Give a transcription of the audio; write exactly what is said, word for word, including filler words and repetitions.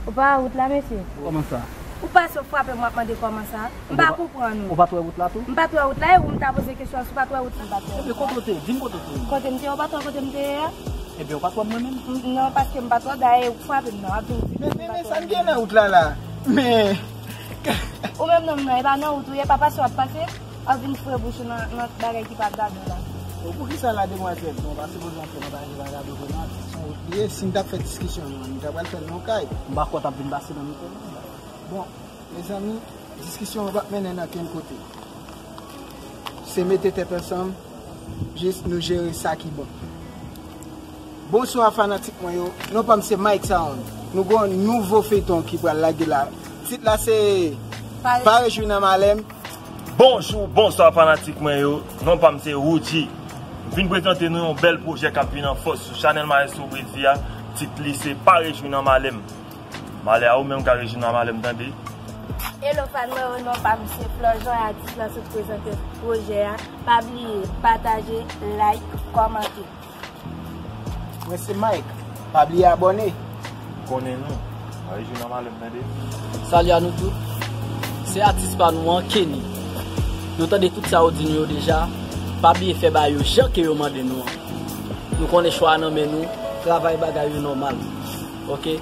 Ou pa wè wout la, mesye? Kòman sa? Ou pase, w frape m, w ap mande kòman sa? M pa konprann ou. Ou pa t wè wout la tou? M pa t wè wout la, e ou m ta poze kesyon si w pa t wè wout la, m pa t wè. Ebyen, kote w te ye? Di m kote w te ye. Kote m te ye, ou pa t wè kote m te ye a? Ebyen, ou pa t wè m mwen menm? Non, paske m pa t wè, dayè ou frape m nan, w ap vin di m pa t wè. Men, men, men, sa n gen nan wout la la? Men, ou menm nonm nan, e pa nan wout ou ye, pa pase w ap pase? Ap vin foure bouch ou nan, nan bagay ki pa gade w la. Bon, poukisa la, demwazèl? Bon, pa sipoze antre nan bagay ki pa gade w vre non, atis, se yon wout li ye. Si n t ap fè diskisyon nou an, nou ta pral fè l nan kay. M pa kwè w t ap vin pase nan mitan nou. Bon, mezanmi, diskisyon an p ap mennen n ankenn kote. Se mete tèt ansanm, jis nou jere sa ki bon. Bonswa fanatik mwen yo, non pa m se Mike Sound. Nou gen yon nouvo feyton ki pral lage la. Tit la se Pa rejwi nan malè m. Bonjou, bonswa fanatik mwen yo. Non pa m se Roodjy. M vin prezante nou yon bèl pwojè k ap vin an fòs sou chanèl Maestro Breddy a. Tit li se Pa rejwi nan malè m. Malè a ou menm ka rejwi nan malè m tande. Hello fan mwen yo, non pa m se Florjan, atis la sot prezante pwojè a. Pa bliye pataje, like, kòmante. Mwen se Mike. Pa bliye abòne. Konnen nou. Pa rejwi nan malè m tande. Salut à nous tous. Se atis pa nou an, Kenny. Nou tande tout sa yo di nou yo deja. Pa bliye fè bagay yo jan ke yo mande nou an. Nou konnen chwa a nan men nou. Travay bagay yo nòmal. Oke?